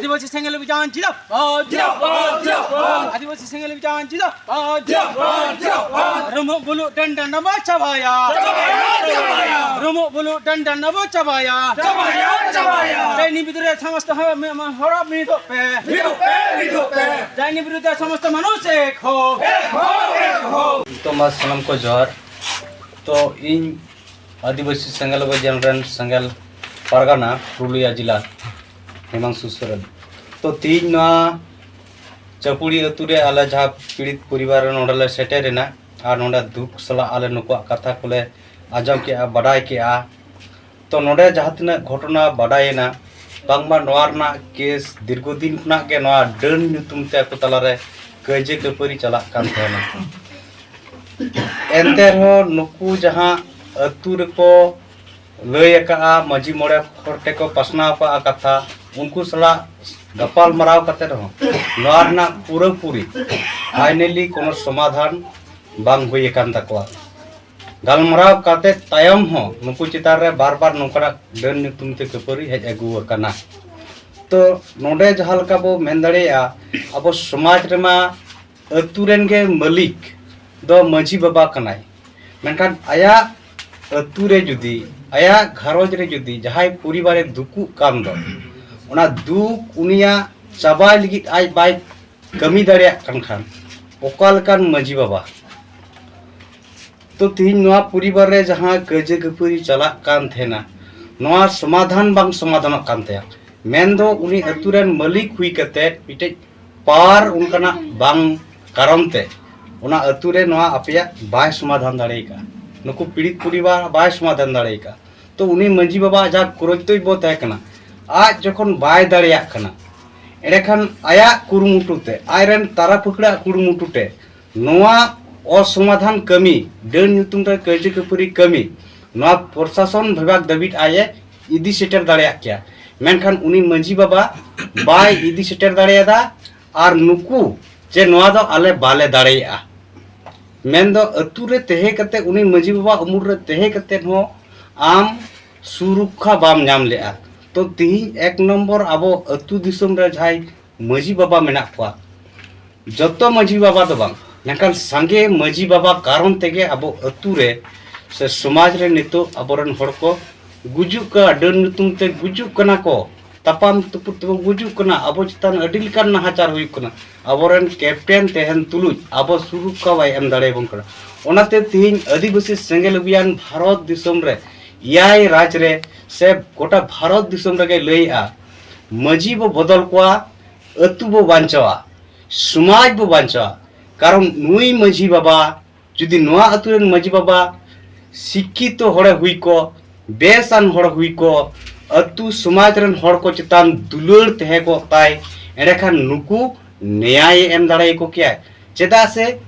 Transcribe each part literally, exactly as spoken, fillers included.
ᱟᱹᱫᱤᱵᱟᱹᱥᱤ ᱥᱮᱸᱜᱮᱞ ᱚᱵᱷᱤᱡᱟᱱ ᱡᱤᱱᱫᱟᱵᱟᱫ᱾ ᱡᱤᱱᱫᱟᱵᱟᱫ, ᱡᱤᱱᱫᱟᱵᱟᱫ᱾ ᱟᱹᱫᱤᱵᱟᱹᱥᱤ ᱥᱮᱸᱜᱮᱞ ᱚᱵᱷᱤᱡᱟᱱ ᱡᱤᱱᱫᱟᱵᱟᱫ᱾ ᱡᱤᱱᱫᱟᱵᱟᱫ, ᱡᱤᱱᱫᱟᱵᱟᱫ᱾ ᱨᱩᱢᱩᱜ ᱵᱩᱞᱩᱜ ᱰᱟᱹᱱ ᱰᱟᱸᱰᱟ ᱵᱚ ᱪᱟᱵᱟᱭᱟ᱾ ᱪᱟᱵᱟᱭᱟ, ᱪᱟᱵᱟᱭᱟ᱾ ᱨᱩᱢᱩᱜ ᱵᱩᱞᱩᱜ ᱰᱟᱹᱱ ᱰᱟᱸᱰᱟ ᱵᱚ ᱪᱟᱵᱟᱭᱟ᱾ ᱪᱟᱵᱟᱭᱟ, ᱪᱟᱵᱟᱭᱟ᱾ ᱰᱟᱹᱱᱤ ᱵᱤᱫᱨᱳᱦᱤ ᱥᱚᱢᱚᱥᱛᱚ ᱦᱚᱲ ᱢᱤ-, ᱢᱟ-, ᱦᱚᱲ ᱢᱤᱫᱚᱜ ᱯᱮ᱾ ᱢᱤᱫᱚᱜ ᱯᱮ, ᱢᱤᱫᱚᱜ ᱯᱮ᱾ ᱰᱟᱹᱱᱤ ᱵᱤᱨᱩᱫᱷᱮ ᱥᱚᱢᱚᱥᱛᱚ ᱢᱟᱱᱩᱥ ᱮᱠ ᱦᱳ᱾ ᱮᱠ ᱦᱳ, ᱮᱠ ᱦᱳ᱾ ᱱᱤᱛᱚᱜ ᱢᱟ ᱥᱟᱱᱟᱢ ᱠᱚ ᱡᱚᱦᱟᱨ᱾ ᱛᱚ ᱤᱧ ᱟᱹᱫᱤᱵᱟᱹᱥᱤ ᱥᱮᱸᱜᱮᱞ ᱚᱵᱷᱤᱡᱟᱱ ᱨᱮᱱ ᱥᱮᱸᱜᱮᱞ ᱯᱟᱨᱜᱟᱱᱟ ᱯᱩᱨᱩᱞᱤᱭᱟ ᱡᱮᱞᱟ ᱦᱤᱢᱟᱝᱥᱩ ᱥᱚᱨᱮᱱ᱾ ᱛᱚ ᱛᱤᱦᱤᱧ ᱱᱚᱣᱟ ᱪᱟᱹᱯᱩᱲᱤ ᱟᱹᱛᱩ ᱨᱮ ᱟᱞᱮ ᱡᱟᱦᱟᱸ ᱯᱤᱲᱤᱛ ᱯᱚᱨᱤᱵᱟᱨ ᱨᱮ ᱱᱚᱰᱮ ᱞᱮ ᱥᱮᱴᱮᱨ ᱮᱱᱟ ᱟᱨ ᱱᱚᱰᱮ ᱫᱩᱠ ᱥᱟᱞᱟᱜ ᱟᱞᱮ ᱱᱩᱠᱩᱣᱟᱜ ᱠᱟᱛᱷᱟ ᱠᱚᱞᱮ ᱟᱸᱡᱚᱢ ᱠᱮᱜᱼᱟ, ᱵᱟᱰᱟᱭ ᱠᱮᱜᱼᱟ᱾ ᱛᱚ ᱱᱚᱰᱮ ᱡᱟᱦᱟᱸ ᱛᱤᱱᱟᱹᱜ ᱜᱷᱚᱴᱚᱱᱟ ᱵᱟᱰᱟᱭᱮᱱᱟ, ᱵᱟᱝᱢᱟ ᱱᱚᱣᱟ ᱨᱮᱱᱟᱜ ᱠᱮᱥ ᱫᱤᱨᱜᱷᱚ ᱫᱤᱱ ᱠᱷᱚᱱᱟᱜ ᱜᱮ ᱱᱚᱣᱟ ᱰᱟᱹᱱ ᱧᱩᱛᱩᱢ ᱛᱮ ᱟᱠᱚ ᱛᱟᱞᱟᱨᱮ ᱠᱟᱹᱭᱡᱟᱹ ᱠᱟᱹᱯᱟᱹᱨᱤ ᱪᱟᱞᱟᱜ ᱠᱟᱱ ᱛᱟᱦᱮᱱᱟ᱾ ᱮᱱᱛᱮ ᱨᱮᱦᱚᱸ ᱱᱩᱠᱩ ᱡᱟᱦᱟᱸ ᱟᱹᱛᱩ ᱨᱮᱠᱚ ᱞᱟᱹᱭ ᱟᱠᱟᱫᱼᱟ, ᱢᱟᱹᱡᱷᱤ ᱢᱚᱬᱮ ᱦᱚᱲ ᱴᱷᱮᱱ ᱠᱚ ᱯᱟᱥᱱᱟᱣ ᱟᱠᱟᱫᱼᱟ ᱠᱟᱛᱷᱟ, ᱩᱱᱠᱩ ᱥᱟᱞᱟᱜ ᱜᱟᱯᱟᱞ ᱢᱟᱨᱟᱣ ᱠᱟᱛᱮ ᱨᱮᱦᱚᱸ ᱱᱚᱣᱟ ᱨᱮᱱᱟᱜ ᱯᱩᱨᱟᱹᱯᱩᱨᱤ finally ᱠᱳᱱᱳ ᱥᱚᱢᱟᱫᱷᱟᱱ ᱵᱟᱝ ᱦᱩᱭ ᱟᱠᱟᱱ ᱛᱟᱠᱚᱣᱟ᱾ ᱜᱟᱞᱢᱟᱨᱟᱣ ᱠᱟᱛᱮ ᱛᱟᱭᱚᱢ ᱦᱚᱸ ᱱᱩᱠᱩ ᱪᱮᱛᱟᱱ ᱨᱮ ᱵᱟᱨ ᱵᱟᱨ ᱱᱚᱝᱠᱟᱱᱟᱜ ᱰᱟᱹᱱ ᱧᱩᱛᱩᱢ ᱛᱮ ᱠᱷᱟᱹᱯᱟᱹᱨᱤ ᱦᱮᱡ ᱟᱹᱜᱩ ᱟᱠᱟᱱᱟ᱾ ᱛᱚ ᱱᱚᱰᱮ ᱡᱟᱦᱟᱸ ᱞᱮᱠᱟ ᱵᱚ ᱢᱮᱱ ᱫᱟᱲᱮᱭᱟᱜᱼᱟ, ᱟᱵᱚ ᱥᱚᱢᱟᱡᱽ ᱨᱮᱢᱟ ᱟᱹᱛᱩ ᱨᱮᱱ ᱜᱮ ᱢᱟᱹᱞᱤᱠ ᱫᱚ ᱢᱟᱹᱡᱷᱤ ᱵᱟᱵᱟ ᱠᱟᱱᱟᱭ, ᱢᱮᱱᱠᱷᱟᱱ ᱟᱭᱟᱜ ᱟᱹᱛᱩ ᱨᱮ ᱡᱩᱫᱤ, ᱟᱭᱟᱜ ᱜᱷᱟᱨᱚᱸᱡᱽ ᱨᱮ ᱡᱩᱫᱤ ᱡᱟᱦᱟᱸᱭ ᱯᱚᱨᱤᱵᱟᱨᱮ ᱫᱩᱠᱩᱜ ᱠᱟᱱ ᱫᱚ, ᱚᱱᱟ ᱫᱩᱠ ᱩᱱᱤᱭᱟᱜ ᱪᱟᱵᱟᱭ ᱞᱟᱹᱜᱤᱫ ᱟᱡ ᱵᱟᱭ ᱠᱟᱹᱢᱤ ᱫᱟᱲᱮᱭᱟᱜ ᱠᱟᱱ ᱠᱷᱟᱱ, ᱚᱠᱟ ᱞᱮᱠᱟᱱ ᱢᱟᱹᱡᱷᱤ ᱵᱟᱵᱟ? ᱛᱚ ᱛᱤᱦᱤᱧ ᱱᱚᱣᱟ ᱯᱚᱨᱤᱵᱟᱨ ᱨᱮ ᱡᱟᱦᱟᱸ ᱠᱟᱹᱭᱡᱟᱹ ᱠᱷᱟᱹᱯᱟᱹᱨᱤ ᱪᱟᱞᱟᱜ ᱠᱟᱱ ᱛᱟᱦᱮᱱᱟ, ᱱᱚᱣᱟ ᱥᱚᱢᱟᱫᱷᱟᱱ ᱵᱟᱝ ᱥᱚᱢᱟᱫᱷᱟᱱᱚᱜ ᱠᱟᱱ ᱛᱟᱭᱟ᱾ ᱢᱮᱱᱫᱚ ᱩᱱᱤ ᱟᱹᱛᱩ ᱨᱮᱱ ᱢᱟᱹᱞᱤᱠ ᱦᱩᱭ ᱠᱟᱛᱮ ᱢᱤᱫᱴᱮᱡ ᱯᱟᱣᱟᱨ ᱚᱱᱠᱟᱱᱟᱜ ᱵᱟᱝ ᱠᱟᱨᱚᱱ ᱛᱮ ᱚᱱᱟ ᱟᱹᱛᱩ ᱨᱮ ᱱᱚᱣᱟ ᱟᱯᱮᱭᱟᱜ ᱵᱟᱭ ᱥᱚᱢᱟᱫᱷᱟᱱ ᱫᱟᱲᱮ ᱟᱠᱟᱫᱼᱟ, ᱱᱩᱠᱩ ᱯᱤᱲᱤᱛ ᱯᱚᱨᱤᱵᱟᱨ ᱵᱟᱭ ᱥᱚᱢᱟᱫᱷᱟᱱ ᱫᱟᱲᱮ ᱟᱠᱟᱫᱼᱟ᱾ ᱛᱚ ᱩᱱᱤ ᱢᱟᱹᱡᱷᱤ ᱵᱟᱵᱟ ᱡᱟᱦᱟᱸ ᱠᱚᱨᱛᱚᱵᱵᱚ ᱛᱟᱦᱮᱸ ᱠᱟᱱᱟ, ᱟᱡ ᱡᱚᱠᱷᱚᱱ ᱵᱟᱭ ᱫᱟᱲᱮᱭᱟᱜ ᱠᱟᱱᱟ, ᱮᱸᱰᱮᱠᱷᱟᱱ ᱟᱭᱟᱜ ᱠᱩᱨᱩᱢᱩᱴᱩ ᱛᱮ, ᱟᱡᱨᱮᱱ ᱛᱟᱨᱟ ᱯᱷᱟᱹᱠᱲᱟᱹᱜ ᱠᱩᱨᱩᱢᱩᱴᱩ ᱛᱮ ᱱᱚᱣᱟ ᱚᱥᱚᱢᱟᱫᱷᱟᱱ ᱠᱟᱹᱢᱤ, ᱰᱟᱹᱱ ᱧᱩᱛᱩᱢ ᱛᱮ ᱠᱟᱹᱭᱡᱟᱹ ᱠᱷᱟᱹᱯᱟᱹᱨᱤ ᱠᱟᱹᱢᱤ, ᱱᱚᱣᱟ ᱯᱨᱚᱥᱟᱥᱚᱱ ᱵᱤᱵᱷᱟᱜᱽ ᱫᱷᱟᱹᱵᱤᱡ ᱟᱡ ᱮ ᱤᱫᱤ ᱥᱮᱴᱮᱨ ᱫᱟᱲᱮᱭᱟᱜ ᱠᱮᱭᱟ, ᱢᱮᱱᱠᱷᱟᱱ ᱩᱱᱤ ᱢᱟᱹᱡᱷᱤ ᱵᱟᱵᱟ ᱵᱟᱭ ᱤᱫᱤ ᱥᱮᱴᱮᱨ ᱫᱟᱲᱮᱭᱟᱫᱟ᱾ ᱟᱨ ᱱᱩᱠᱩ ᱡᱮ ᱱᱚᱣᱟ ᱫᱚ ᱟᱞᱮ ᱵᱟᱞᱮ ᱫᱟᱲᱮᱭᱟᱜᱼᱟ, ᱢᱮᱱᱫᱚ ᱟᱹᱛᱩ ᱨᱮ ᱛᱟᱦᱮᱸ ᱠᱟᱛᱮ, ᱩᱱᱤ ᱢᱟᱹᱡᱷᱤ ᱵᱟᱵᱟ ᱩᱢᱩᱞ ᱨᱮ ᱛᱟᱦᱮᱸ ᱠᱟᱛᱮ ᱦᱚᱸ ᱟᱢ ᱥᱩᱨᱚᱠᱠᱷᱟ ᱵᱟᱢ ᱧᱟᱢ ᱞᱮᱜᱼᱟ᱾ ᱛᱚ ᱛᱤᱦᱤᱧ ᱮᱠ ᱱᱚᱢᱵᱚᱨ ᱟᱵᱚ ᱟᱹᱛᱩ ᱫᱤᱥᱚᱢ ᱨᱮ ᱡᱟᱦᱟᱸᱭ ᱢᱟᱹᱡᱷᱤ ᱵᱟᱵᱟ ᱢᱮᱱᱟᱜ ᱠᱚᱣᱟ, ᱡᱚᱛᱚ ᱢᱟᱹᱡᱷᱤ ᱵᱟᱵᱟ ᱫᱚ ᱵᱟᱝ, ᱢᱮᱱᱠᱷᱟᱱ ᱥᱟᱸᱜᱮ ᱢᱟᱹᱡᱷᱤ ᱵᱟᱵᱟ ᱠᱟᱨᱚᱱ ᱛᱮᱜᱮ ᱟᱵᱚ ᱟᱹᱛᱩ ᱨᱮ ᱥᱮ ᱥᱚᱢᱟᱡᱽ ᱨᱮ ᱱᱤᱛᱚᱜ ᱟᱵᱚᱨᱮᱱ ᱦᱚᱲ ᱠᱚ ᱜᱩᱡᱩᱜ ᱠᱟᱱᱟ, ᱰᱟᱹᱱ ᱧᱩᱛᱩᱢ ᱛᱮ ᱜᱩᱡᱩᱜ ᱠᱟᱱᱟ ᱠᱚ, ᱛᱟᱯᱟᱢ ᱛᱩᱯᱩᱫ ᱛᱮᱠᱚ ᱜᱩᱡᱩᱜ ᱠᱟᱱᱟ, ᱟᱵᱚ ᱪᱮᱛᱟᱱ ᱟᱹᱰᱤ ᱞᱮᱠᱟᱱ ᱱᱟᱦᱟᱪᱟᱨ ᱦᱩᱭᱩᱜ ᱠᱟᱱᱟ, ᱟᱵᱚᱨᱮᱱ ᱠᱮᱯᱴᱮᱱ ᱛᱟᱦᱮᱱ ᱛᱩᱞᱩᱡ ᱟᱵᱚ ᱥᱩᱨᱚᱠᱠᱷᱟ ᱵᱟᱭ ᱮᱢ ᱫᱟᱲᱮᱭᱟᱵᱚᱱ ᱠᱟᱱᱟ᱾ ᱚᱱᱟᱛᱮ ᱛᱤᱦᱤᱧ ᱟᱹᱫᱤᱵᱟᱹᱥᱤ ᱥᱮᱸᱜᱮᱞ ᱚᱵᱷᱤᱭᱟᱱ ᱵᱷᱟᱨᱚᱛ ᱫᱤᱥᱚᱢ ᱨᱮ, ᱮᱭᱟᱭ ᱨᱟᱡᱽ ᱨᱮ ᱥᱮ ᱜᱚᱴᱟ ᱵᱷᱟᱨᱚᱛ ᱫᱤᱥᱚᱢ ᱨᱮᱜᱮ ᱞᱟᱹᱭᱮᱜᱼᱟ, ᱢᱟᱹᱡᱷᱤ ᱵᱚ ᱵᱚᱫᱚᱞ ᱠᱚᱣᱟ, ᱟᱹᱛᱩ ᱵᱚ ᱵᱟᱧᱪᱟᱣᱟ, ᱥᱚᱢᱟᱡᱽ ᱵᱚ ᱵᱟᱧᱪᱟᱣᱟ᱾ ᱠᱟᱨᱚᱱ ᱱᱩᱭ ᱢᱟᱹᱡᱷᱤ ᱵᱟᱵᱟ, ᱡᱩᱫᱤ ᱱᱚᱣᱟ ᱟᱹᱛᱩ ᱨᱮᱱ ᱢᱟᱹᱡᱷᱤ ᱵᱟᱵᱟ ᱥᱤᱠᱠᱷᱤᱛᱚ ᱦᱚᱲᱮ ᱦᱩᱭ ᱠᱚᱜ, ᱵᱮᱥᱟᱱ ᱦᱚᱲ ᱦᱩᱭ ᱠᱚᱜ, ᱟᱹᱛᱩ ᱥᱚᱢᱟᱡᱽ ᱨᱮᱱ ᱦᱚᱲ ᱠᱚ ᱪᱮᱛᱟᱱ ᱫᱩᱞᱟᱹᱲ ᱛᱟᱦᱮᱸ ᱠᱚᱜ ᱛᱟᱭ, ᱮᱸᱰᱮᱠᱷᱟᱱ ᱱᱩᱠᱩ ᱱᱮᱭᱟᱭᱮ ᱮᱢ ᱫᱟᱲᱮᱭᱟᱠᱚ ᱠᱮᱭᱟᱭ᱾ ᱪᱮᱫᱟᱜ ᱥᱮ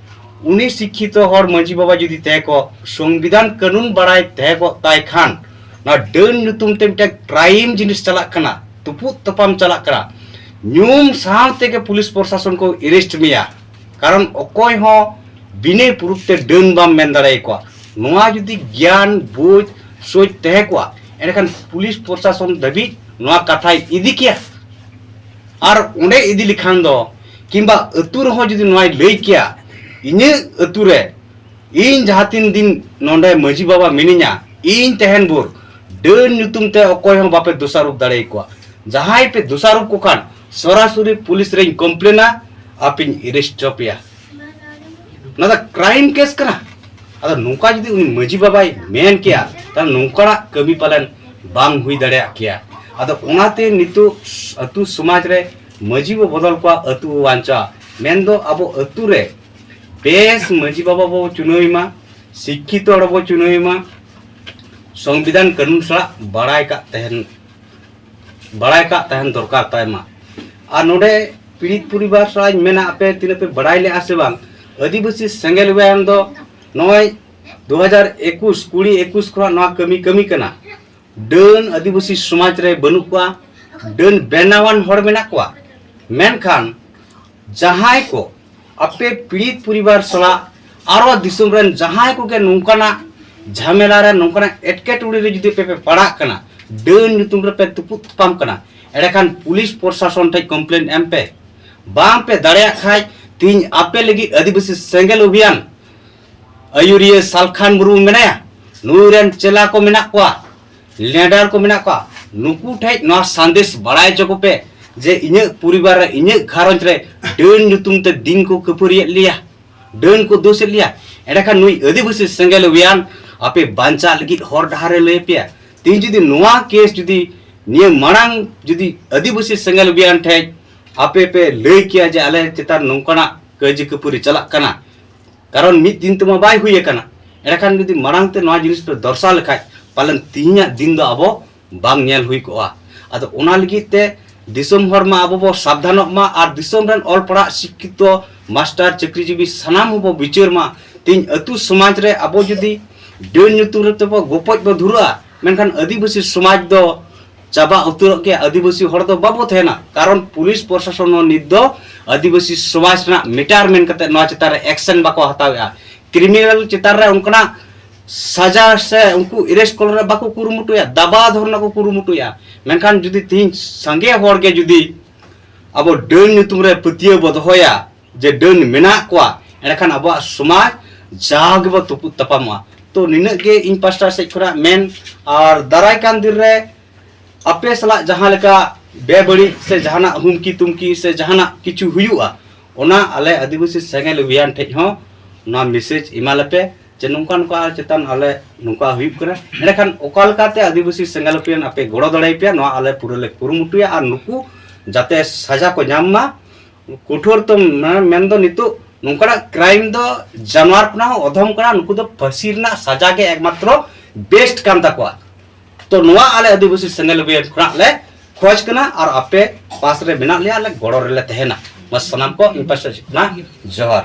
ᱩᱱᱤ ᱥᱤᱠᱠᱷᱤᱛᱚ ᱦᱚᱲ ᱢᱟᱹᱡᱷᱤ ᱵᱟᱵᱟ ᱡᱩᱫᱤ ᱛᱟᱦᱮᱸ ᱠᱚᱜ, ᱥᱚᱝᱵᱤᱫᱷᱟᱱ ᱠᱟᱹᱱᱩᱱ ᱵᱟᱲᱟᱭ ᱛᱟᱦᱮᱸ ᱠᱚᱜ ᱛᱟᱭ ᱠᱷᱟᱱ, ᱱᱚᱣᱟ ᱰᱟᱹᱱ ᱧᱩᱛᱩᱢ ᱛᱮ ᱢᱤᱫᱴᱟᱝ ᱠᱨᱟᱭᱤᱢ ᱡᱤᱱᱤᱥ ᱪᱟᱞᱟᱜ ᱠᱟᱱᱟ, ᱛᱩᱯᱩᱫ ᱛᱟᱯᱟᱢ ᱪᱟᱞᱟᱜ ᱠᱟᱱᱟ, ᱧᱩᱢ ᱥᱟᱶ ᱛᱮᱜᱮ ᱯᱩᱞᱤᱥ ᱯᱨᱚᱥᱟᱥᱚᱱ ᱠᱚ ᱮᱨᱮᱥᱴ ᱢᱮᱭᱟ᱾ ᱠᱟᱨᱚᱱ ᱚᱠᱚᱭ ᱦᱚᱸ ᱵᱤᱱᱟᱹ ᱯᱨᱩᱯᱷ ᱛᱮ ᱰᱟᱹᱱ ᱵᱟᱢ ᱢᱮᱱ ᱫᱟᱲᱮᱭᱟᱠᱚᱣᱟ᱾ ᱱᱚᱣᱟ ᱡᱩᱫᱤ ᱜᱮᱭᱟᱱ ᱵᱩᱡᱽ ᱥᱳᱪ ᱛᱟᱦᱮᱸ ᱠᱚᱜᱼᱟ, ᱮᱸᱰᱮᱠᱷᱟᱱ ᱯᱩᱞᱤᱥ ᱯᱨᱚᱥᱟᱥᱚᱱ ᱫᱷᱟᱹᱵᱤᱡ ᱱᱚᱣᱟ ᱠᱟᱛᱷᱟᱭ ᱤᱫᱤ ᱠᱮᱭᱟ᱾ ᱟᱨ ᱚᱸᱰᱮ ᱤᱫᱤ ᱞᱮᱠᱷᱟᱱ ᱫᱚ, ᱠᱤᱝᱵᱟ ᱟᱹᱛᱩ ᱨᱮᱦᱚᱸ ᱡᱩᱫᱤ ᱱᱚᱣᱟᱭ ᱞᱟᱹᱭ ᱠᱮᱭᱟ, ᱤᱧᱟᱹᱜ ᱟᱹᱛᱩ ᱨᱮ ᱤᱧ ᱡᱟᱦᱟᱸ ᱛᱤᱱ ᱫᱤᱱ ᱱᱚᱰᱮ ᱢᱟᱹᱡᱷᱤ ᱵᱟᱵᱟ ᱢᱤᱱᱟᱹᱧᱟ, ᱤᱧ ᱛᱟᱦᱮᱱ ᱵᱷᱳᱨ ᱰᱟᱹᱱ ᱧᱩᱛᱩᱢ ᱛᱮ ᱚᱠᱚᱭ ᱦᱚᱸ ᱵᱟᱯᱮ ᱫᱳᱥᱟᱨᱳᱯ ᱫᱟᱲᱮᱭᱟᱠᱚᱣᱟ᱾ ᱡᱟᱦᱟᱸᱭ ᱯᱮ ᱫᱳᱥᱟᱨᱳᱯ ᱠᱚ ᱠᱷᱟᱱ ᱥᱚᱨᱟᱥᱚᱨᱤ ᱯᱩᱞᱤᱥ ᱨᱮᱧ ᱠᱚᱢᱯᱞᱮᱱᱟ, ᱟᱯᱮᱧ ᱮᱨᱮᱥᱴ ᱦᱚᱪᱚ ᱯᱮᱭᱟ᱾ ᱱᱚᱣᱟ ᱫᱚ ᱠᱨᱟᱭᱤᱢ ᱠᱮᱥ ᱠᱟᱱᱟ᱾ ᱟᱫᱚ ᱱᱚᱝᱠᱟ ᱡᱩᱫᱤ ᱩᱱᱤ ᱢᱟᱹᱡᱷᱤ ᱵᱟᱵᱟᱭ ᱢᱮᱱ ᱠᱮᱭᱟ, ᱛᱟᱦᱞᱮ ᱱᱚᱝᱠᱟᱱᱟᱜ ᱠᱟᱹᱢᱤ ᱯᱟᱞᱮᱱ ᱵᱟᱝ ᱦᱩᱭ ᱫᱟᱲᱮᱭᱟᱜ ᱠᱮᱭᱟ᱾ ᱟᱫᱚ ᱚᱱᱟᱛᱮ ᱱᱤᱛᱚᱜ ᱟᱹᱛᱩ ᱥᱚᱢᱟᱡᱽ ᱨᱮ ᱢᱟᱹᱡᱷᱤ ᱵᱚ ᱵᱚᱫᱚᱞ ᱠᱚᱣᱟ, ᱟᱹᱛᱩ ᱵᱚ ᱵᱟᱧᱪᱟᱣᱟ᱾ ᱢᱮᱱᱫᱚ ᱟᱵᱚ ᱟᱹᱛᱩ ᱨᱮ ᱵᱮᱥ ᱢᱟᱹᱡᱷᱤ ᱵᱟᱵᱟ ᱵᱚ ᱪᱩᱱᱟᱹᱣ ᱮ ᱢᱟ, ᱥᱤᱠᱠᱷᱤᱛᱚ ᱦᱚᱲ ᱵᱚ ᱪᱩᱱᱟᱹᱣ ᱮ ᱢᱟ, ᱥᱚᱝᱵᱤᱫᱷᱟᱱ ᱠᱟᱹᱱᱩᱱ ᱥᱟᱞᱟᱜ ᱵᱟᱲᱟᱭ ᱠᱟᱜ ᱛᱟᱦᱮᱱ, ᱵᱟᱲᱟᱭ ᱠᱟᱜ ᱛᱟᱦᱮᱱ ᱫᱚᱨᱠᱟᱨ ᱛᱟᱭ ᱢᱟ᱾ ᱟᱨ ᱱᱚᱰᱮ ᱯᱤᱲᱤᱛ ᱯᱚᱨᱤᱵᱟᱨ ᱥᱟᱞᱟᱜ ᱤᱧ ᱢᱮᱱᱟ, ᱟᱯᱮ ᱛᱤᱱᱟᱹᱜ ᱯᱮ ᱵᱟᱲᱟᱭ ᱞᱮᱜᱼᱟ ᱥᱮ ᱵᱟᱝ, ᱟᱹᱫᱤᱵᱟᱹᱥᱤ ᱥᱮᱸᱜᱮᱞ ᱵᱮᱭᱟᱢ ᱫᱚ ᱱᱚᱜᱼᱚᱭ ᱫᱩ ᱦᱟᱡᱟᱨ ᱮᱠᱩᱥ, ᱠᱩᱲᱤ ᱮᱠᱩᱥ ᱠᱷᱚᱱᱟᱜ ᱱᱚᱣᱟ ᱠᱟᱹᱢᱤ ᱠᱟᱹᱢᱤ ᱠᱟᱱᱟ᱾ ᱰᱟᱹᱱ ᱟᱹᱫᱤᱵᱟᱹᱥᱤ ᱥᱚᱢᱟᱡᱽ ᱨᱮ ᱵᱟᱹᱱᱩᱜ ᱠᱚᱣᱟ, ᱰᱟᱹᱱ ᱵᱮᱱᱟᱣᱟᱱ ᱦᱚᱲ ᱢᱮᱱᱟᱜ ᱠᱚᱣᱟ, ᱢᱮᱱᱠᱷᱟᱱ ᱡᱟᱦᱟᱸᱭ ᱠᱚ ᱟᱯᱮ ᱯᱤᱲᱤᱛ ᱯᱚᱨᱤᱵᱟᱨ ᱥᱟᱞᱟᱜ ᱟᱨᱚ ᱫᱤᱥᱚᱢ ᱨᱮᱱ ᱡᱟᱦᱟᱸᱭ ᱠᱚᱜᱮ ᱱᱚᱝᱠᱟᱱᱟᱜ ᱡᱷᱟᱢᱮᱞᱟ ᱨᱮ, ᱱᱚᱝᱠᱟᱱᱟᱜ ᱮᱴᱠᱮᱴᱚᱬᱮ ᱨᱮ ᱡᱩᱫᱤ ᱯᱮ, ᱯᱮ ᱯᱟᱲᱟᱜ ᱠᱟᱱᱟ, ᱰᱟᱹᱱ ᱧᱩᱛᱩᱢ ᱨᱮᱯᱮ ᱛᱩᱯᱩᱫ ᱛᱟᱯᱟᱢ ᱠᱟᱱᱟ᱾ ᱮᱸᱰᱮᱠᱷᱟᱱ ᱯᱩᱞᱤᱥ ᱯᱨᱚᱥᱟᱥᱚᱱ ᱴᱷᱮᱱ ᱠᱚᱢᱯᱞᱮᱱ ᱮᱢ ᱯᱮ᱾ ᱵᱟᱝ ᱯᱮ ᱫᱟᱲᱮᱭᱟᱜ ᱠᱷᱟᱡ, ᱛᱤᱦᱤᱧ ᱟᱯᱮ ᱞᱟᱹᱜᱤᱫ ᱟᱹᱫᱤᱵᱟᱹᱥᱤ ᱥᱮᱸᱜᱮᱞ ᱚᱵᱷᱤᱭᱟᱱ ᱟᱹᱭᱩᱨᱤᱭᱟᱹ ᱥᱟᱞᱠᱷᱟᱱ ᱢᱩᱨᱢᱩ ᱢᱮᱱᱟᱭᱟ, ᱱᱩᱭ ᱨᱮᱱ ᱪᱮᱞᱟ ᱠᱚ ᱢᱮᱱᱟᱜ ᱠᱚᱣᱟ, ᱞᱮᱰᱟᱨ ᱠᱚ ᱢᱮᱱᱟᱜ ᱠᱚᱣᱟ, ᱱᱩᱠᱩ ᱴᱷᱮᱡ ᱱᱚᱣᱟ ᱥᱟᱸᱫᱮᱥ ᱵᱟᱲᱟᱭ ᱦᱚᱪᱚ ᱠᱚᱯᱮ ᱡᱮ ᱤᱧᱟᱹᱜ ᱯᱚᱨᱤᱵᱟᱨ ᱨᱮ, ᱤᱧᱟᱹᱜ ᱜᱷᱟᱨᱚᱸᱡᱽ ᱨᱮ ᱰᱟᱹᱱ ᱧᱩᱛᱩᱢ ᱛᱮ ᱫᱤᱱ ᱠᱚ ᱠᱷᱟᱹᱯᱟᱹᱨᱤᱭᱮᱫ ᱞᱮᱭᱟ, ᱰᱟᱹᱱ ᱠᱚ ᱫᱳᱥᱮᱫ ᱞᱮᱭᱟ᱾ ᱮᱸᱰᱮᱠᱷᱟᱱ ᱱᱩᱭ ᱟᱹᱫᱤᱵᱟᱹᱥᱤ ᱥᱮᱸᱜᱮᱞ ᱚᱵᱷᱤᱭᱟᱱ ᱟᱯᱮ ᱵᱟᱧᱪᱟᱜ ᱞᱟᱹᱜᱤᱫ ᱦᱚᱨ ᱰᱟᱦᱟᱨᱮ ᱞᱟᱹᱭ ᱯᱮᱭᱟ᱾ ᱛᱮᱦᱤᱧ ᱡᱩᱫᱤ ᱱᱚᱣᱟ ᱠᱮᱥ ᱡᱩᱫᱤ ᱱᱤᱭᱟᱹ ᱢᱟᱲᱟᱝ ᱡᱩᱫᱤ ᱟᱹᱫᱤᱵᱟᱹᱥᱤ ᱥᱮᱸᱜᱮᱞ ᱚᱵᱷᱤᱭᱟᱱ ᱴᱷᱮᱡ ᱟᱯᱮ ᱯᱮ ᱞᱟᱹᱭ ᱠᱮᱭᱟ ᱡᱮ ᱟᱞᱮ ᱪᱮᱛᱟᱱ ᱱᱚᱝᱠᱟᱱᱟᱜ ᱠᱟᱹᱭᱡᱟᱹ ᱠᱷᱟᱹᱯᱟᱹᱨᱤ ᱪᱟᱞᱟᱜ ᱠᱟᱱᱟ, ᱠᱟᱨᱚᱱ ᱢᱤᱫ ᱫᱤᱱ ᱛᱮᱢᱟ ᱵᱟᱭ ᱦᱩᱭ ᱟᱠᱟᱱᱟ᱾ ᱮᱸᱰᱮᱠᱷᱟᱱ ᱡᱩᱫᱤ ᱢᱟᱲᱟᱝ ᱛᱮ ᱱᱚᱣᱟ ᱡᱤᱱᱤᱥ ᱯᱮ ᱫᱚᱨᱥᱟᱣ ᱞᱮᱠᱷᱟᱡ, ᱯᱟᱞᱮᱱ ᱛᱤᱦᱤᱧᱟᱜ ᱫᱤᱱ ᱫᱚ ᱟᱵᱚ ᱵᱟᱝ ᱧᱮᱞ ᱦᱩᱭ ᱠᱚᱜᱼᱟ᱾ ᱟᱫᱚ ᱚᱱᱟ ᱞᱟᱹᱜᱤᱫ ᱛᱮ ᱫᱤᱥᱚᱢ ᱦᱚᱲ ᱢᱟ ᱟᱵᱚ ᱵᱚ ᱥᱟᱵᱫᱷᱟᱱᱚᱜ ᱢᱟ, ᱟᱨ ᱫᱤᱥᱚᱢ ᱨᱮᱱ ᱚᱞ ᱯᱟᱲᱦᱟᱜ ᱥᱤᱠᱠᱷᱤᱛᱚ ᱢᱟᱥᱴᱟᱨ ᱪᱟᱹᱠᱨᱤᱡᱤᱵᱤ ᱥᱟᱱᱟᱢ ᱦᱚᱸᱵᱚ ᱵᱤᱪᱟᱹᱨ ᱢᱟ᱾ ᱛᱮᱦᱤᱧ ᱟᱹᱛᱩ ᱥᱚᱢᱟᱡᱽ ᱨᱮ ᱟᱵᱚ ᱡᱩᱫᱤ ᱰᱟᱹᱱ ᱧᱩᱛᱩᱢ ᱨᱮ ᱛᱮᱵᱚ ᱜᱚᱯᱚᱡ ᱵᱚ ᱫᱷᱩᱨᱟᱹᱜᱼᱟ, ᱢᱮᱱᱠᱷᱟᱱ ᱟᱹᱫᱤᱵᱟᱹᱥᱤ ᱥᱚᱢᱟᱡᱽ ᱫᱚ ᱪᱟᱵᱟ ᱩᱛᱟᱹᱨᱚᱜ ᱜᱮᱭᱟ᱾ ᱟᱹᱫᱤᱵᱟᱹᱥᱤ ᱦᱚᱲ ᱫᱚ ᱵᱟᱵᱚ ᱛᱟᱦᱮᱱᱟ, ᱠᱟᱨᱚᱱ ᱯᱩᱞᱤᱥ ᱯᱨᱚᱥᱟᱥᱚᱱ ᱦᱚᱸ ᱱᱤᱛ ᱫᱚ ᱟᱹᱫᱤᱵᱟᱹᱥᱤ ᱥᱚᱢᱟᱡᱽ ᱨᱮᱱᱟᱜ ᱢᱮᱴᱟᱨ ᱢᱮᱱ ᱠᱟᱛᱮ ᱱᱚᱣᱟ ᱪᱮᱛᱟᱱ ᱨᱮ ᱮᱠᱥᱮᱱ ᱵᱟᱠᱚ ᱦᱟᱛᱟᱣᱮᱫᱼᱟ᱾ ᱠᱨᱤᱢᱤᱱᱟᱞ ᱪᱮᱛᱟᱱ ᱨᱮ ᱚᱱᱠᱟᱱᱟᱜ ᱥᱟᱡᱟ ᱥᱮ ᱩᱱᱠᱩ ᱮᱨᱮᱥᱴ ᱠᱚ ᱨᱮ ᱵᱟᱠᱚ ᱠᱩᱨᱩᱢᱩᱴᱩᱭᱟ, ᱫᱟᱵᱟ ᱫᱷᱚᱨᱱᱟ ᱠᱚ ᱠᱩᱨᱩᱢᱩᱴᱩᱭᱟ᱾ ᱢᱮᱱᱠᱷᱟᱱ ᱡᱩᱫᱤ ᱛᱤᱦᱤᱧ ᱥᱟᱸᱜᱮ ᱦᱚᱲ ᱜᱮ ᱡᱩᱫᱤ ᱟᱵᱚ ᱰᱟᱹᱱ ᱧᱩᱛᱩᱢ ᱨᱮ ᱯᱟᱹᱛᱭᱟᱹᱣ ᱵᱚ ᱫᱚᱦᱚᱭᱟ ᱡᱮ ᱰᱟᱹᱱ ᱢᱮᱱᱟᱜ ᱠᱚᱣᱟ, ᱮᱸᱰᱮᱠᱷᱟᱱ ᱟᱵᱚᱣᱟᱜ ᱥᱚᱢᱟᱡᱽ ᱡᱟᱣ ᱜᱮᱵᱚ ᱛᱩᱯᱩᱫ ᱛᱟᱯᱟᱢᱚᱜᱼᱟ᱾ ᱛᱚ ᱱᱤᱱᱟᱹᱜ ᱜᱮ ᱤᱧ ᱯᱟᱥᱴᱟ ᱥᱮᱫ ᱠᱷᱚᱱᱟᱜ ᱢᱮᱱ, ᱟᱨ ᱫᱟᱨᱟᱭ ᱠᱟᱱ ᱫᱤᱱ ᱨᱮ ᱟᱯᱮ ᱥᱟᱞᱟᱜ ᱡᱟᱦᱟᱸ ᱞᱮᱠᱟ ᱵᱮᱵᱟᱹᱲᱤᱡ ᱥᱮ ᱡᱟᱦᱟᱱᱟᱜ ᱦᱩᱢᱠᱤ ᱛᱩᱢᱠᱤ ᱥᱮ ᱡᱟᱦᱟᱱᱟᱜ ᱠᱤᱪᱷᱩ ᱦᱩᱭᱩᱜᱼᱟ, ᱚᱱᱟ ᱟᱞᱮ ᱟᱹᱫᱤᱵᱟᱹᱥᱤ ᱥᱮᱸᱜᱮᱞ ᱚᱵᱷᱤᱭᱟᱱ ᱴᱷᱮᱡ ᱦᱚᱸ ᱱᱚᱣᱟ ᱢᱮᱥᱮᱡᱽ ᱮᱢᱟ ᱞᱮᱯᱮ ᱡᱮ ᱱᱚᱝᱠᱟ ᱱᱚᱝᱠᱟ ᱪᱮᱛᱟᱱ ᱟᱞᱮ ᱱᱚᱝᱠᱟ ᱦᱩᱭᱩᱜ ᱠᱟᱱᱟ᱾ ᱮᱸᱰᱮᱠᱷᱟᱱ ᱚᱠᱟ ᱞᱮᱠᱟᱛᱮ ᱟᱹᱫᱤᱵᱟᱹᱥᱤ ᱥᱮᱸᱜᱮᱞ ᱚᱵᱷᱤᱭᱟᱱ ᱟᱯᱮ ᱜᱚᱲᱚ ᱫᱟᱲᱮᱭᱟᱯᱮᱭᱟ, ᱱᱚᱣᱟ ᱟᱞᱮ ᱯᱩᱨᱟᱹ ᱞᱮ ᱠᱩᱨᱩᱢᱩᱴᱩᱭᱟ ᱟᱨ ᱱᱩᱠᱩ ᱡᱟᱛᱮ ᱥᱟᱡᱟ ᱠᱚ ᱧᱟᱢ ᱢᱟ᱾ ᱠᱚᱴᱷᱳᱨ ᱛᱚ ᱢᱮ-, ᱢᱮᱱᱫᱚ ᱱᱤᱛᱚᱜ ᱱᱚᱝᱠᱟᱱᱟᱜ ᱠᱨᱟᱭᱤᱢ ᱫᱚ ᱡᱟᱱᱣᱟᱨ ᱠᱷᱚᱱᱟᱜ ᱦᱚᱸ ᱚᱫᱷᱚᱢ ᱠᱟᱱᱟ, ᱱᱩᱠᱩ ᱫᱚ ᱯᱷᱟᱹᱥᱤ ᱨᱮᱱᱟᱜ ᱥᱟᱡᱟ ᱜᱮ ᱮᱠᱢᱟᱛᱨᱚ ᱵᱮᱥᱴ ᱠᱟᱱ ᱛᱟᱠᱚᱣᱟ᱾ ᱛᱚ ᱱᱚᱣᱟ ᱟᱞᱮ ᱟᱹᱫᱤᱵᱟᱹᱥᱤ ᱥᱮᱸᱜᱮᱞ ᱚᱵᱷᱤᱭᱟᱱ ᱠᱷᱚᱱᱟᱜ ᱞᱮ ᱠᱷᱚᱡᱽ ᱠᱟᱱᱟ ᱟᱨ ᱟᱯᱮ ᱯᱟᱥ ᱨᱮ ᱢᱮᱱᱟᱜ ᱞᱮᱭᱟ, ᱟᱞᱮ ᱜᱚᱲᱚ ᱨᱮᱞᱮ ᱛᱟᱦᱮᱱᱟ᱾ ᱢᱟ ᱥᱟᱱᱟᱢ ᱠᱚ ᱤᱧ ᱯᱟᱥᱴᱟ ᱥᱮᱫ ᱠᱷᱚᱱᱟᱜ ᱡᱚᱦᱟᱨ᱾